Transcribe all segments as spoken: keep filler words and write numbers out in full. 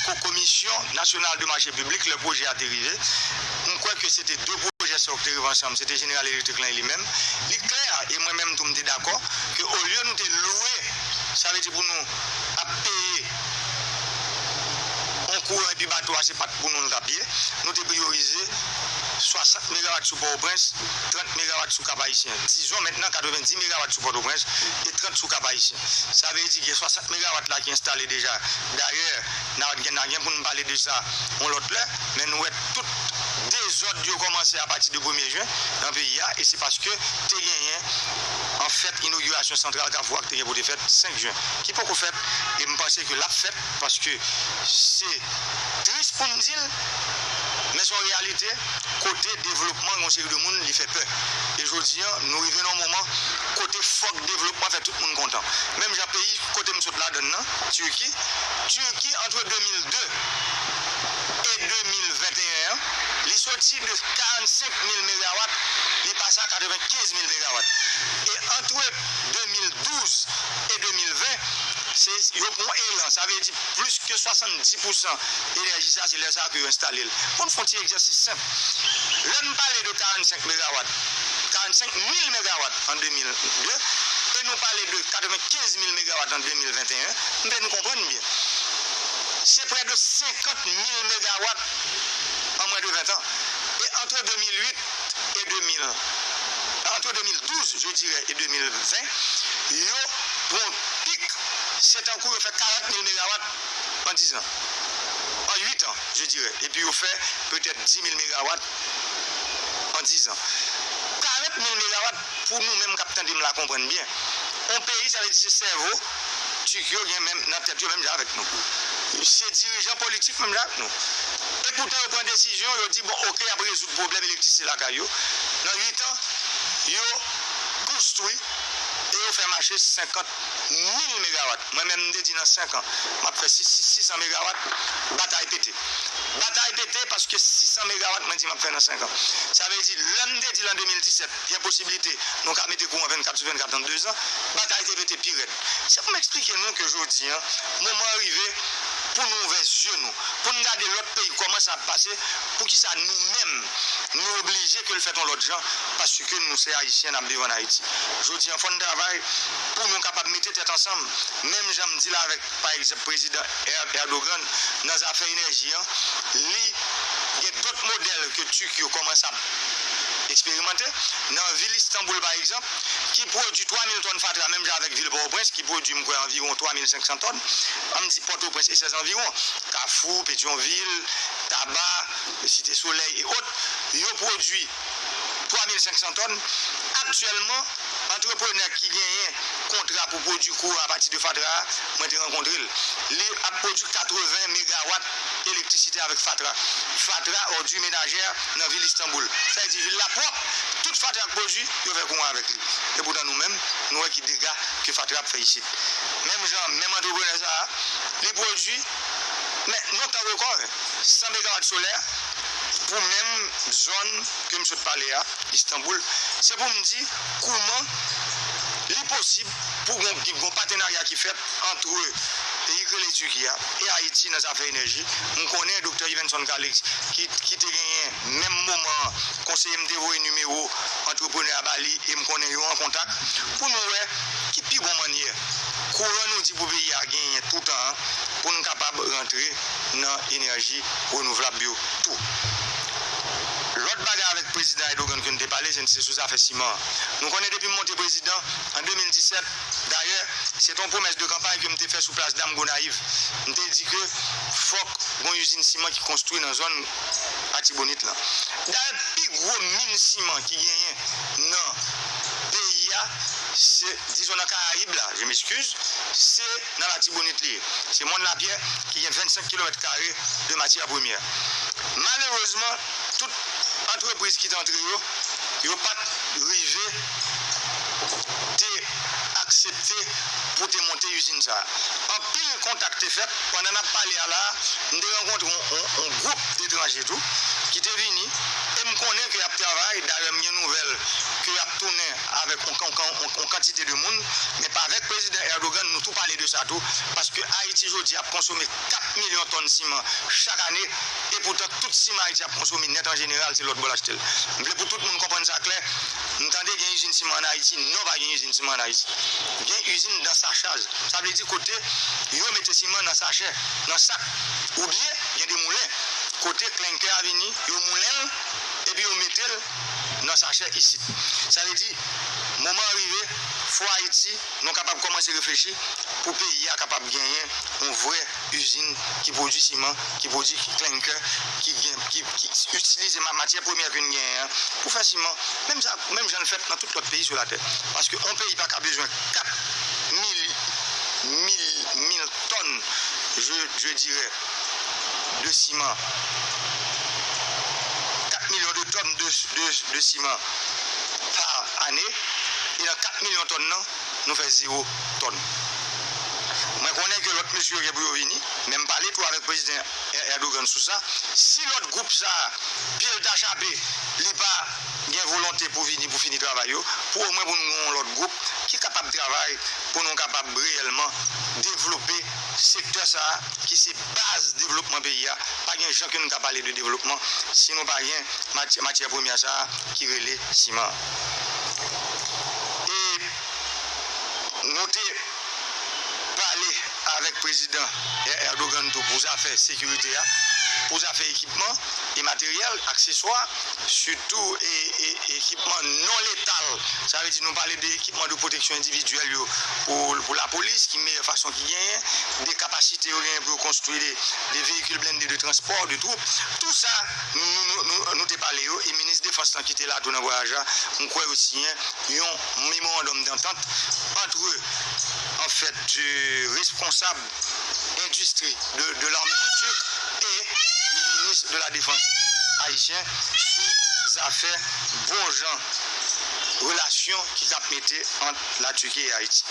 Komisyon Nasyonal de Mache Piblik, lè pwojè a te rive, m kwè ke se te de pwojè sa yo ki te rive ansanm, se te Jeneral Elektrik lan e li menm. Li klè, e mwen menm tou m te dakò, ke olye nou te lwe, sa vle di pou nou ap peye yon kouran epi bato a se pa t pou nou l t ap ye, nou te priyorize swasant megawat sou Pòtoprens, trant megawat sou Kap Ayisyen. Dizon mentnan katrevenndis megawat sou Pòtoprens e trant sou Kap Ayisyen. Sa vle di gen swasant megawat la ki enstale deja. Dayè, n a gen, n a gen pou n pale de sa yon lòt lè, men nou wè tout dezòd yo kòmanse apati de premye jen nan peyi a, e se paske te genyen, anfèt, inogirasyon santral Kafou a ki te gen pou te fèt senk jen, ki poko fèt, e m panse ke l ap fèt, paske se tris pou n di l, men se yon reyalite, kote devlopman yon seri de moun, li fè pè. E jodi a, nou rive nan yon moman kote fòk devlopman fè tout moun kontan. Menm jan peyi kote m sot ladan l nan, Tiki, Tiki, antre de mil de e de mil venteyen an, li soti de karannsenk mil megawat, li pase a katrevenkenz mil megawat. E antre de mil douz e de mil ven, se, yo pran elan, sa vle di plis ke swasanndis pousan enèji sa, se lè sa a ke yo enstale l. Pou n fè yon ti egzèsis senp, lè m pale de karannsenk megawat, karannsenk mil megawat an de mil de, e nou pale de katrevenkenz mil megawat an de mil venteyen, m vle nou konprann byen. Se prè de senkant mil megawat an mwens de ven tan. E antre de mil uit e de mil, antre de mil douz, je dirais, e de mil ven, yo pran pik, se tankou yo fè karant mil megawat an diz an. An uit an, je dirais. Epi yo fè petèt dis mil megawat an diz an. Karant mil megawat, pou nou menm k ap tande m la konprann byen. Yon peyi, sa vle di se sèvo, Tik yo gen menm nan tèt yo menm jan avèk nou. Se dirijan politik menm jan avèk nou. E poutan yo pran desizyon, yo di, bon, oke, y ap rezoud pwoblèm elektrisite lakay yo. Nan uit an, yo konstwi e yo fè mache senkant mil megawat. Mwen menm, m te di nan senk an, m ap fè sis, sis, sis san megawat, batay pete. Batay pete paske sis san megawat, mwen di m ap fè nan senk an. Sa vle di, lè m te di l an de mil disèt, gen posiblite nou ka mete kouran vennkat sou vennkat an de zan, batay te pete pi rèd. Se pou m eksplike nou ke jodi a, moman an rive pou nou ouvè zye nou, pou n gade lòt peyi kòman sa ap pase, poukisa nou menm, nou oblije ke l fèt yon lòt jan, paske nou se Ayisyen, n ap viv ann Ayiti. Jodi a, fò n travay pou nou kapab mete tèt ansanm, menm jan m di l avèk, pa egzanp, prezidan Er-, Erdogan nan zafè enèji an, li gen dòt modèl ke Tik yo kòmanse ap eksperimante. Nan vil Istanbul, pa egzanp, ki pwodui twa mil tòn fatra, menm jan avèk vil Pòtoprens, ki pwodui, m kwè, anviwon twa mil senk san tòn, an m di Pòtoprens e sèz anviwon, Kafou, Petyonvil, Taba, Site Solèy e òt, yo pwodui twa mil senk san tòn. Aktyèlman, antreprenè ki genyen kontra pou pwodui kouran apati de fatra a, mwen te rankontre l. Li ap pwodui katreven megawat elektrisite avèk fatra. Fatra, òdi menajè nan vil Istanbul. Sa vle di vil la pwòp. Tout fatra k pwodui, yo fè kouran avèk li. Epoutan nou menm, nou wè ki dega ke fatra ap fè isit. Menm jan, menm antreprenè sa a, li pwodui, men nan tan rekò, san megawat solè pou menm zòn ke m sot pale a, Istanbul. Se pou m di kouman li posib pou gon, gon patenarya ki fèt ant peyi k rele Tiki a e Ayiti nan zafè enèji. M konnen Doktè Yvenson Calix, ki, ki te genyen menm moman an, konseye m te voye nimewo antreprenè a ba li, e m konnen yo an kontak, pou nou wè ki pi bon mannyè kouran nou di pou peyi a genyen toutan an, pou n kapab rantre nan enèji renouvlab yo tou. Lòt bagay avèk prezidan Erdogan ke n te pale, se, se sou zafè siman an. Nou konnen depi m monte prezidan an de mil disèt, dayè, se te yon pwomès de kanpay ke m te fè sou plas Dam Gonayiv. M te di ke fòk gon izin siman ki konstwi nan zòn Atibonit lan. Dayè, pi gwo min siman ki genyen nan peyi a, se, dizon nan Karayib la, je m'excuse, se nan Latibonit li ye. Se Mòn Lapyè ki gen vennsenk kilomèt kare de matyè premyè. Malerezman, tout antrepriz ki te antre yo, yo pa t rive te aksepte pou te monte izin sa a. Anpil kontak te fèt. Pandan n ap pale a la a, m te rankontre yon, yon, yon gwoup detranje tou ki te vini, e m konnen ke y ap travay. Dayè, m gen nouvèl ke y ap tounen avèk yon, yon, yon, yon kantite de moun, men pa avèk prezidan Erdogan, nou tou pale de sa tou, paske Ayiti jodi ap konsome kat milyon tòn siman chak ane, e poutan tout siman Ayiti ap konsome nèt an jeneral, se lòt bò l achte l. M vle pou tout moun konprann sa klè, m tande gen izin siman ann Ayiti, non, pa gen izin siman ann Ayiti. Gen izin dan sachaj. Sa vle di kote yo mete siman nan sachè, nan sak, oubyen gen de moulen kote klenke a vini, yo moulen l, epi yo mete l nan sachè isit. Sa vle di, moman an rive, fò Ayiti, nou kapab kòmanse reflechi pou peyi a kapab genyen yon vrè izin ki pwodui siman, ki pwodui klenke, ki gen, ki, ki itilize ma-, matyè premyè ke n genyen an pou fè siman. Menm sa, menm jan l fèt nan tout lòt peyi sou latè. Paske yon peyi pa ka bezwen kat mil, mil, mil tòn, je, je dirais, de siman. Kat milyon de tòn de, de, de siman pa ane. E nan kat milyon tòn nan, nou fè zewo tòn. Mwen konnen ke lòt mesye yo gen pou yo vini, men m pale tou avèk prezidan Er-, Erdogan sou sa. Si lòt gwoup sa a, pye l ta chape, li pa gen volonte pou vini, pou fini travay yo, pou omwen pou nou gen yon lòt gwoup ki kapab travay, pou nou kapab reyèlman devlope sektè sa a, ki se baz devlopman peyi a. Pa gen jan ke nou ka pale de devlopman si nou pa gen maty-, matyè premyè sa a ki rele siman. E nou te pale avèk prezidan Er-, Erdogan tou pou zafè sekirite a, pou zafè ekipman e materyèl, akseswa, sitou e, e, ekipman non letal. Sa vle di nou pale de ekipman de pwoteksyon endividyèl yo pou, pou lapolis, ki meyè fason ki genyen, de kapasite yo genyen pou yo konstwi de, de veyikil blende de transpò, de twoup. Tou sa, nou, nou, nou, nou, nou te pale yo, e minis defans lan ki te la tou nan vwayaj la, m kwè yo siyen yon memorandòm dantant antre, an fèt, euh, responsab endistri de, de l'armement turc et le ministre de la Défense haïtien sou zafè bon jan relasyon ki t ap mete ant Latiki e Ayiti.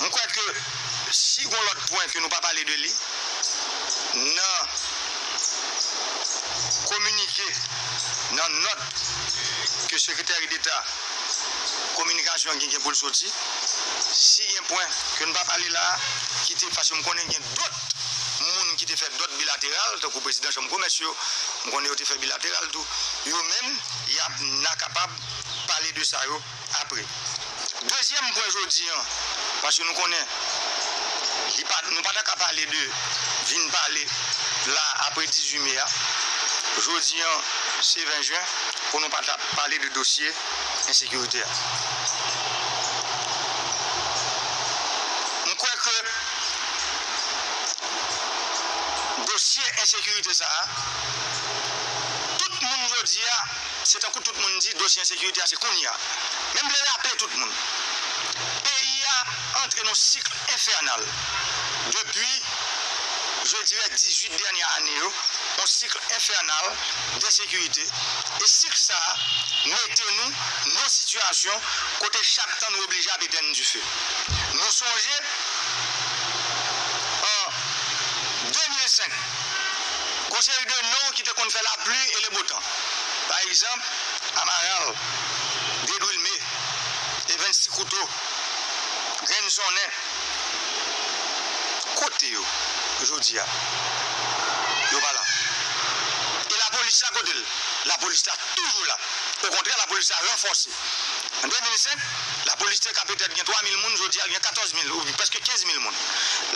M kwè ke si gon lòt pwen ke nou pa pale de li, nan kominike, nan nòt ke Sekretè Deta kominikasyon an gen, gen pou l soti, si gen pwen ke n pa pale la a, ki te, paske m konnen gen dòt moun ki te fè dòt bilateral, tankou prezidan chanm komès yo, m konnen yo te fè bilateral tou, yo menm, y ap, n a kapab pale de sa yo apre. Dezyèm pwen jodi an, paske nou konnen li pa, nou pa ta ka pale de vin pale la apre dizuit me a. Jodi an, se ven jen, pou nou pa ta pale de dosye ensekirite a. M kwè ke dosye ensekirite sa a, tout moun jodi a, se tankou tout moun di dosye ensekirite a se kounye a. Men m vle raple tout moun, peyi a antre nan sik enfènal depi, je dirais, dizuit dènye ane yo, yon sik enfènal de ensekirite. E sik sa a mete nou nan sitiyasyon kote chak tan nou oblije ap etèn dife. Nou sonje, an de mil senk, gon seri de non ki te konn fè lapli e le botan. Pa egzanp, Amaral, Dedwilme, Evens Ti Kouto, Grenn Sonnen. Kote yo jodi a? Yo pa la. E lapolis la, kote l? Lapolis la toujou la. Okontrè, lapolis la ranfòse. An de mil senk, lapolis te ka petèt gen twa mil moun, jodi a l gen katòz mil, ou prèske kenz mil moun.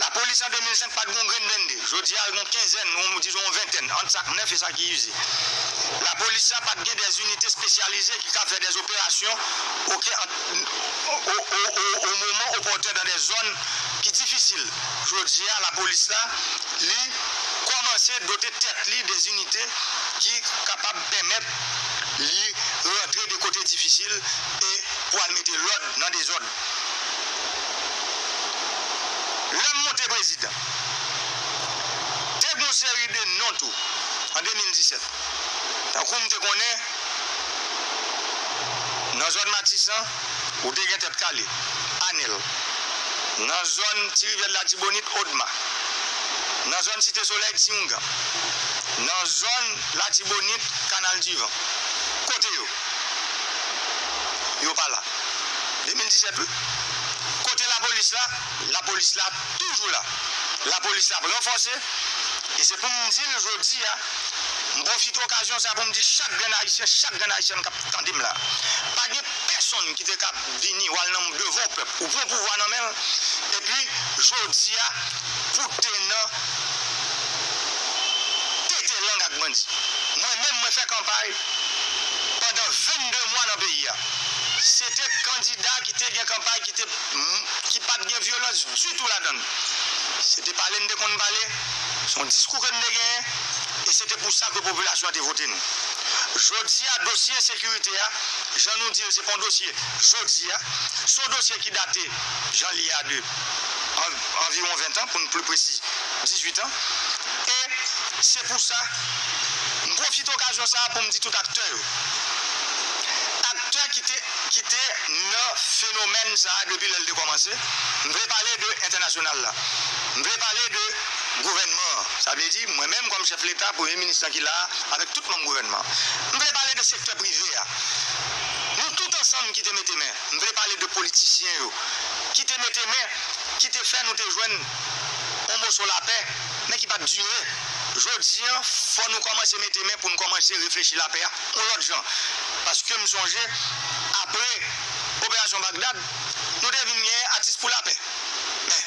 Lapolis an de mil senk pa t gen yon grenn blende, jodi a l gen yon kenzèn, ou dizon yon ventèn, ant sa k nèf e sa ki ize. Lapolis la pa t gen dè inite espesyalize ki ka fè dè operasyon, oke, an, o, o, o, o, o moman opòten, dan dè zòn ki difisil. Jodi a, lapolis la, li kòmanse dote tèt li dè inite ki kapab pèmèt li rantre de kote difisil e pou al mete lòd nan dezòd. Lè m monte prezidan, te gon seri de non tou, an de mil disèt. Tankou m te konnen, nan zòn Matisan, ou te gen Tèt Kale, Anèl. Nan zòn Ti Rivyè Latibonit, Odma. Nan zòn Site Solèy, Ti Oungan. Nan zòn Latibonit, Kanal Divan. Kote yo? Kote lapolis la? Lapolis la toujou la. Lapolis la ap ranfòse. E se pou m di l jodi a, m pwofite okazyon sa pou m di chak grenn Ayisyen, chak grenn Ayisyèn k ap tande m la, pa gen pèsonn ki te ka vini w al nan devan w pèp, ou pran pouvwa nan men l, epi jodi a, pou te nan tete lang ak bandi. Mwen menm, mwen fè kanpay pandan vennde mwa nan peyi a. Se te kandida ki te gen kanpay ki te, ki pa t gen vyolans ditou ladan l. Se te pale n te konn pale, se yon diskou ke n te genyen, e se te pou sa ke popilasyon an te vote nou. Jodi a, dosye ensekirite a, jan nou di l, se pa yon dosye jodi a, se yon dosye ki date, jan l ye a, de an-, anviwon ven tan, pou n pli presi, dizuit an. E se pou sa, m pwofite okazyon sa a pou m di tout aktè yo, aktè ki te, ki te nan fenomèn sa a depi lè l te kòmanse, m vle pale de entènasyonal la, m vle pale de gouvènman an. Sa vle di, mwen menm kòm chèf Leta, premye minis lan ki la a, avèk tout manm gouvènman an. M vle pale de sektè prive a. Nou tout ansanm ki te mete men. M vle pale de politisyen yo ki te mete men, ki te fè nou te jwenn yon moso lapè, men ki pa t dire. Jodi a, fò nou kòmanse mete men pou n kòmanse reflechi lapè a yon lòt jan. Paske m sonje, apre Operasyon Bagdad, nou te vin gen Atis pou Lapè. Men,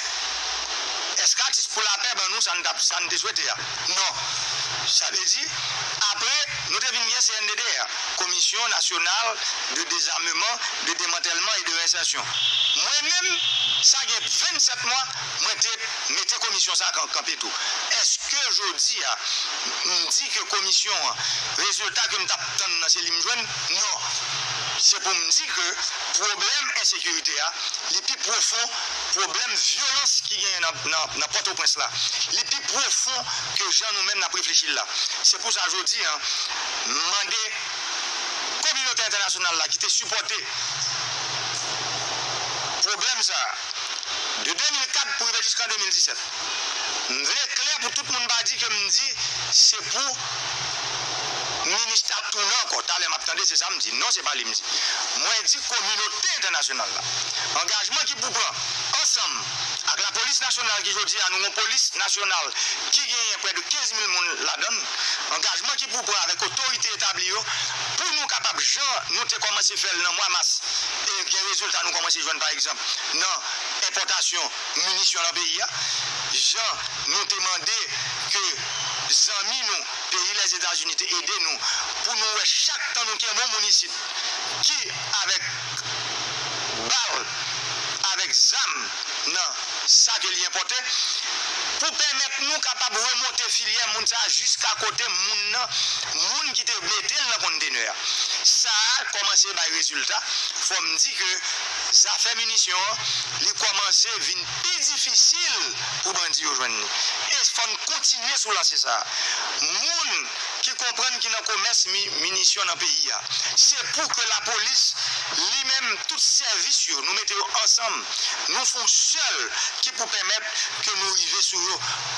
èske Atis pou Lapè ban nou sa n t ap, sa n te swete a? Non. Sa vle di, apre, nou te vin gen C N D D R, Commission Nationale de Désarmement, de Démantèlman e de Rensèsyon. Mwen menm, sa gen vennsèt mwa, mwen te mete komisyon sa a kan-, kanpe tou. Èske jodi a, m di ke komisyon an, rezilta ke m t ap tann nan, se li m jwenn? Non. Se pou m di ke pwoblèm ensekirite a, li pi pwofon pwoblèm vyolans ki genyen nan, nan, nan Pòtoprens la. Li pi pwofon ke jan nou menm n ap reflechi l la. Se pou sa jodi a, m mande kominote entènasyonal la ki te sipòte pwoblèm sa a, de de mil kat pou rive jiskan de mil disèt. M vle klè pou tout moun pa di ke m di se pou minis la tounen ankò. Talè m ap tande se sa m di. Non, se pa li m di. Mwen di kominote entènasyonal la, angajman ki pou pran ansanm ak lapolis nasyonal ki jodi a nou yon polis nasyonal ki genyen prè de kenz mil moun ladan l, angajman ki pou pran avèk otorite etabli yo pou nou kapab, jan nou te kòmanse fè l nan mwa mas, e gen rezilta nou kòmanse jwenn, pa egzanp, nan enpòtasyon minisyon nan peyi a, jan nou te mande ke zanmi nou, peyi Lèzetazini, te ede nou pou nou wè chak tan nou kenbe yon moun isit ki avèk bal, avèk zam nan sa ke li enpòte, pou pèmèt nou kapab remonte filyè moun sa a jiska kote moun nan, moun ki te mete l nan kontenè a. Sa a kòmanse bay rezilta. Fò m di ke zafè minisyon an, li kòmanse vin pi difisil pou bandi yo jwenn li. E fò n kontinye sou lanse sa a. Moun ki konprann ki nan komès mi-, minisyon nan peyi a, se pou ke lapolis, li menm, tout sèvis yo, nou mete yo ansanm, nou fè yon sèl ki pou pèmèt ke nou rive sou yo.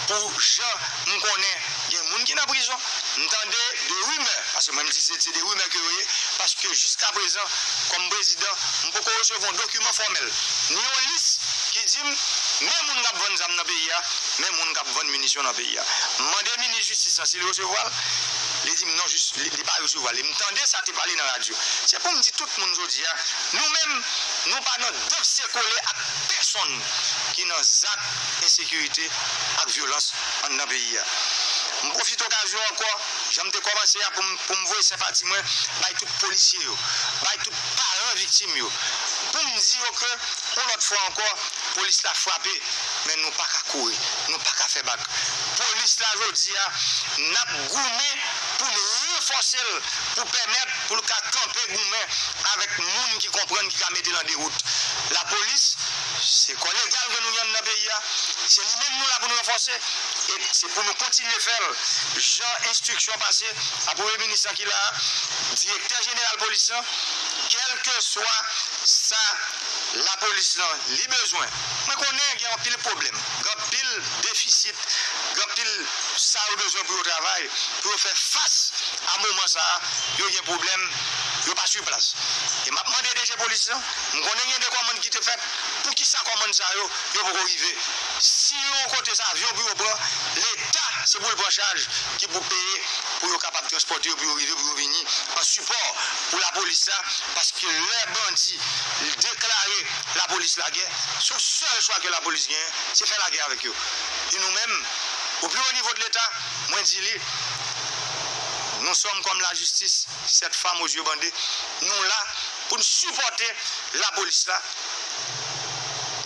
Pou jan m konnen gen moun ki nan prizon, m tande de rimè, paske mwen m di se, se de rimè ke yo ye, paske jiska prezan, kòm prezidan, m poko resevwa yon dokiman fòmèl, ni yon lis ki di m, men moun k ap vann zam nan peyi a, men moun k ap vann minisyon nan peyi a. M mande minis jistis lan si li resevwa l, li di m non, jis, li, li pa resevwa l. E m tande sa te pale nan radyo. Se pou m di tout moun jodi a, nou menm, nou pa nan danse kole ak pèsonn ki nan zak ensekirite ak vyolans anndan peyi a. M pwofite okazyon ankò, jan m te kòmanse a, pou m, pou m voye senpati mwen bay tout polisye yo, bay tout paran viktim yo, pou m di yo ke, yon lòt fwa ankò, polis la frape, men nou pa ka kouri, nou pa ka fè bak. Polis la jodi a, n ap goumen pou n ranfòse l, pou pèmèt pou l ka kanpe goumen avèk moun ki konprann, ki ka mete l an dewout. Lapolis, se kò legal ke nou gen nan peyi a, se li menm nou la pou nou ranfòse, e se pou nou kontinye fè l. Jan enstriksyon pase a premye minis lan ki la a, direktè jeneral polis lan, kèlkeswa sa lapolis lan li bezwen. Mwen konnen gen anpil pwoblèm, gen anpil defisit, gen anpil sa yo bezwen pou yo travay, pou yo fè fas a moman sa a, yo gen pwoblèm Yo pa sou plas. E m ap mande DG polis lan, m konnen gen de kòmann ki te fèt, poukisa kòmann sa yo, yo poko rive? Si yo yon kote se avyon pou yo pran, Leta se pou l pran chaj ki pou peye pou yo kapab transpòte yo, pou yo rive, pou yo vini an sipò pou lapolis la, paske lè bandi deklare lapolis lagè, se yon sèl chwa ke lapolis genyen, se fè lagè avèk yo. E nou menm, au plus haut niveau de l'État, mwen di li, nous sommes comme la justice, cette femme aux yeux bandés, nou la pou n sipòte lapolis la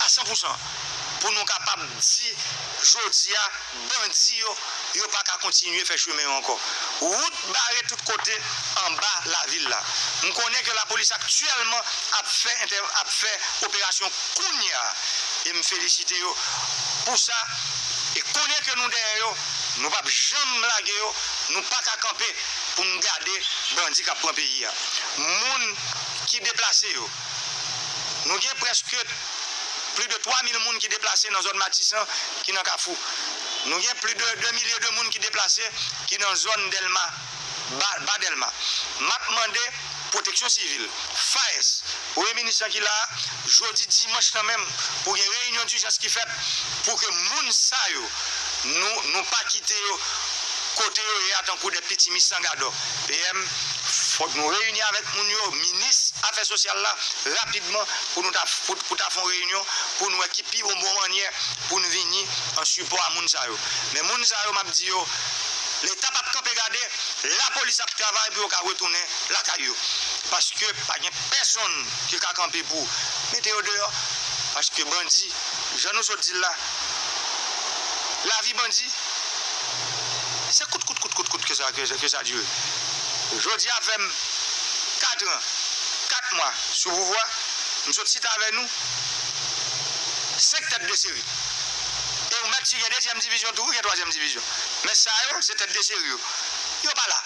a san pou san, pou nou kapab di jodi a, bandi yo, yo pa ka kontinye fè chemen yo ankò. Wout bare tout kote anba lavil la. M konnen ke lapolis aktyèlman ap fè entè-, ap fè operasyon kounye a. E m felisite yo pou sa. E konnen ke nou dèyè yo, nou p ap janm lage yo, nou pa ka kanpe pou n gade bandi k ap pran peyi a. Moun ki deplase yo, nou gen prèske plis de twa mil moun ki deplase nan zòn Matisan ki nan Kafou. Nou gen plis de de milye de moun ki deplase ki nan zòn Dèlma, ba, ba Dèlma. M ap mande Pwoteksyon Sivil, FAES, Premye Minis lan ki la a, jodi dimanch lan menm, pou gen reyinyon dijans ki fèt, pou ke moun sa yo, nou, nou pa kite yo kote yo ye a tankou de pitimi san gadò. PM, fòk nou reyini avèk moun yo, minis afè sosyal la, rapidman, pou nou ta, pou, pou ta fè yon reyinyon, pou nou wè ki pi bon, bon mannyè pou n vini an sipò a moun sa yo. Men moun sa yo, m ap di yo, Leta p ap kanpe gade, lapolis ap travay pou yo ka retounen lakay yo. Paske pa gen pèsonn ki ka kanpe pou mete yo deyò. Paske bandi, jan nou sot di l la, lavi bandi, se kout, kout, kout, kout, kout ke sa, ke, ke sa dire. Jodi a fè m kat an, kat mwa sou pouvwa, m sot chita avè nou, senk tèt de seri. E ou mèt si gen dezyèm divizyon tou, ou gen twazyèm divizyon. Men sa yo, se tèt de seri yo. Yo pa la.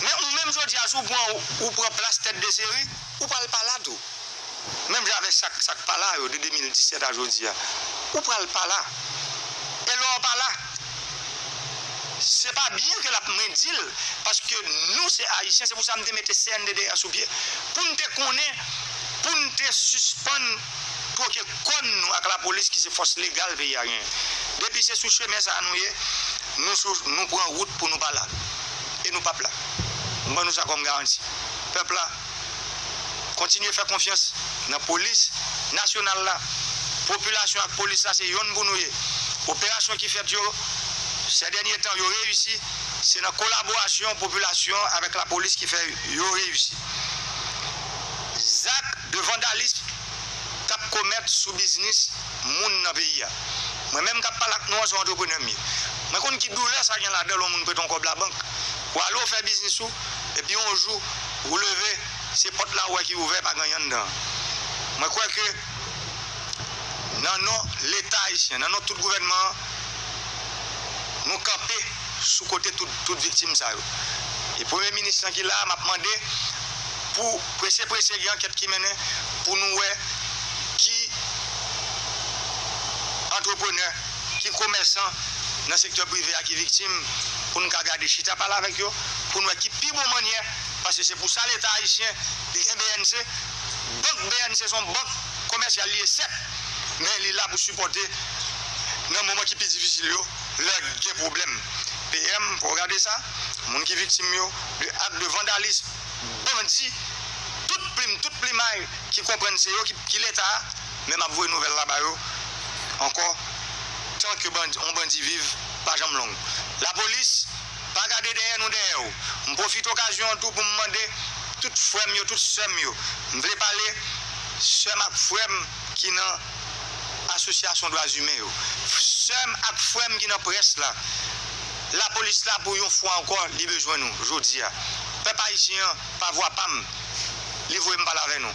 Men ou menm jodi a, si w pran, ou pran plas tèt de seri, ou pral pa la tou. Menm jan avèk sa k, sa k pa la yo de de mil disèt a jodi a. Ou pral pa la. E lè w pa la, se pa byen ke l ap, mwen di l, paske nou se Ayisyen, se pou sa m te mete CNDDR sou pye. Pou n te konnen, pou n te sispann twoke kòn nou ak lapolis ki se fòs legal peyi a genyen. Depi se sou chemen sa a nou ye, nou sou, nou pran wout pou nou pa la. E nou p ap la. M ban nou sa kòm garanti. Pèp la, kontinye fè konfyans nan polis nasyonal la. Popilasyon ak polis la, se yonn pou nou ye. Operasyon ki fèt yo, sè dènye tan, yo reyisi. Se nan kolaborasyon popilasyon avèk lapolis ki fè yo reyisi. Zak de vandalis k ap komèt sou biznis moun nan peyi a. Mwen menm k ap pale ak nou an, se yon antreprenè m ye. Mwen konn ki doulè sa gen ladan l, yon moun prete yon kòb labank. Ou ale, ou fè biznis ou, epi yon jou, ou leve, se pòt la ou wè ki ouvè, pa gen anyen anndan. Mwen kwè ke nan non Leta ayisyen, nan non tout gouvènman an, nou kanpe sou kote tout, tout viktim sa yo. E Premye Minis lan ki la a, m ap mande pou prese prese gen ankèt ki mennen pou nou wè ki antreprenè, ki komèsan nan sektè prive a ki viktim, pou n ka gade chita pale avèk yo, pou n wè ki pi bon mannyè, paske se pou sa Leta ayisyen, li gen BNC, bank BNC se yon bank komèsyal li ye, sèt, men li la pou sipòte nan moman ki pi difisil yo, lè gen pwoblèm. PM, fò w gade sa, moun ki viktim yo de ak de vandalis, bandi, tout plim, tout plimay ki konprann se yo ki, ki Leta a, men m ap voye nouvèl la ba yo ankò, tan ke bandi, yon bandi viv, pa janm long. Lapolis, pa gade dèyè nou dèyè w. M pwofite okazyon an tou pou m mande tout frè m yo, tout sè m yo. M vle pale sè m ak frè m ki nan asosyasyon dwa imen yo. Sè m ak frè m ki nan près la. Lapolis la pou yon fwa ankò, li bezwen nou jodi a. Pèp ayisyen an pa vwa pa m. Li voye m pale avè nou.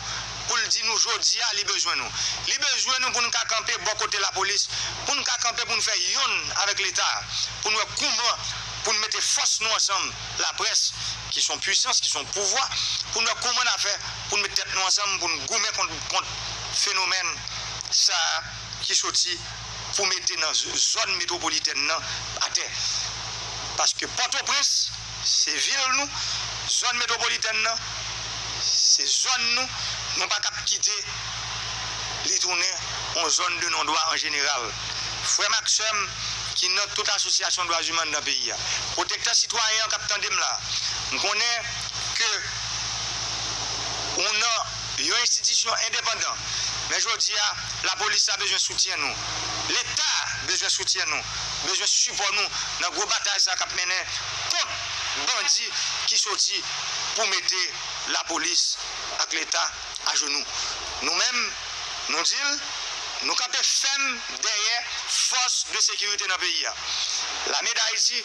Pou l di nou jodi a, li bezwen nou. Li bezwen nou pou n ka kanpe bò kote lapolis, pou n ka kanpe pou n fè yonn avèk Leta, pou n wè kouman pou n mete fòs nou ansanm, laprès, ki se yon pwisans, ki se yon pouvwa, pou n wè kouman n a fè pou n met tèt nou ansanm, pou n goumen kont, kont fenomèn sa a ki soti pou mete nan z-, zòn metwopolitèn nan atè. Paske Pòtoprens, se vil nou, zòn metwopolitèn nan, se zòn nou, nou pa kab kite li tounen yon zòn de non dwa an jeneral. Frè m ak sè m ki nan tout asosyasyon dwa imen anndan peyi a, pwotektè sitwayen an k ap tande m la, m konnen ke ou nan yon enstitisyon endepandan, men jodi a, lapolis la bezwen soutyen nou. Leta bezwen soutyen nou, bezwen sipò nou nan gwo batay sa k ap mennen kont bandi ki soti pou mete lapolis ak Leta ajenou. Nou menm, nou di l, nou kanpe fèm dèyè fòs de sekirite nan peyi a. Lame d Ayiti,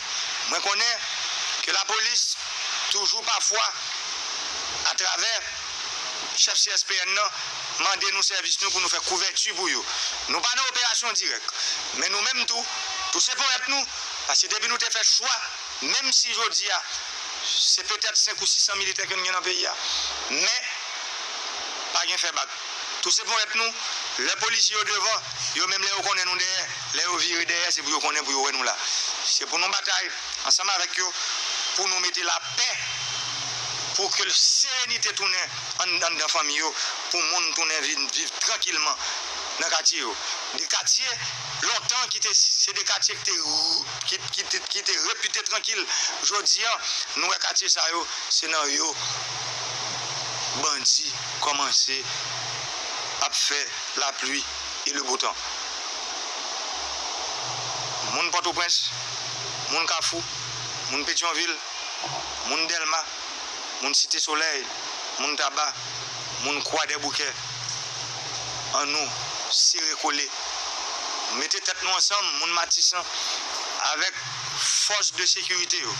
mwen konnen ke lapolis toujou pafwa, atravè chèf C S P N nan, mande nou sèvis nou pou nou fè kouvèti pou yo. Nou pa nan operasyon dirèk, men nou menm tou, touse ponyèt nou, paske depi nou te fè chwa, menm si jodi a, se petèt senk ou sis san militè ke n gen nan peyi a, men pa gen fè bak. Touse ponyèt nou, lè polisye yo devan, yo menm lè yo konnen nou dèyè, lè yo vire dèyè, se pou yo konnen, pou yo wè nou la. Se pou nou batay ansanm avèk yo, pou nou mete lapè, pou ke serenite tounen ann-, anndan fanmi yo, pou moun tounen vin viv trankilman nan katye yo. De katye lontan ki te, se de katye ki te, ki, ki te, ki te repite trankil. Jodi a, nou wè katye sa yo, se nan yo bandi kòmanse ap fè lapli e le beau temps. Moun Pòtoprens, moun Kafou, moun Petyonvil, moun Dèlma, moun Site Solèy, moun Taba, moun Kwadèboukè, annou sere kole, mete tèt nou ansanm, moun Matisan, avèk fòs de sekirite yo,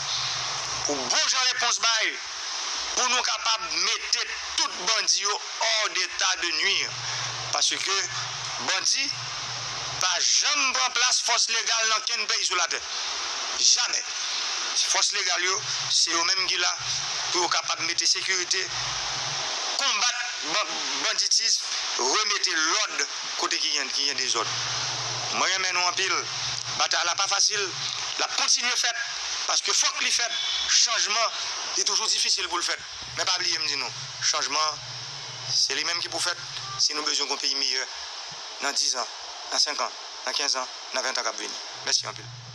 pou bon jan repons bay, pou nou kapab mete tout bandi yo hors d'état de nuire. Paske bandi pa janm pran plas fòs legal nan kenn peyi sou latè. Jamè. Fòs legal yo, se yo menm ki la pou yo kapab mete sekirite, konbat ban-, banditis, remete lòd kote ki gen, ki gen dezòd. Mwen renmen nou anpil. Batay la pa fasil. L ap kontinye fèt, paske fòk li fèt. Chanjman, li toujou difisil pou l fèt. Men pa bliye m di nou, chanjman, se li menm ki pou fèt si nou bezwen gon peyi meyè nan diz an, nan senk an, nan kenz an, nan ven an k ap vini. Mèsi anpil.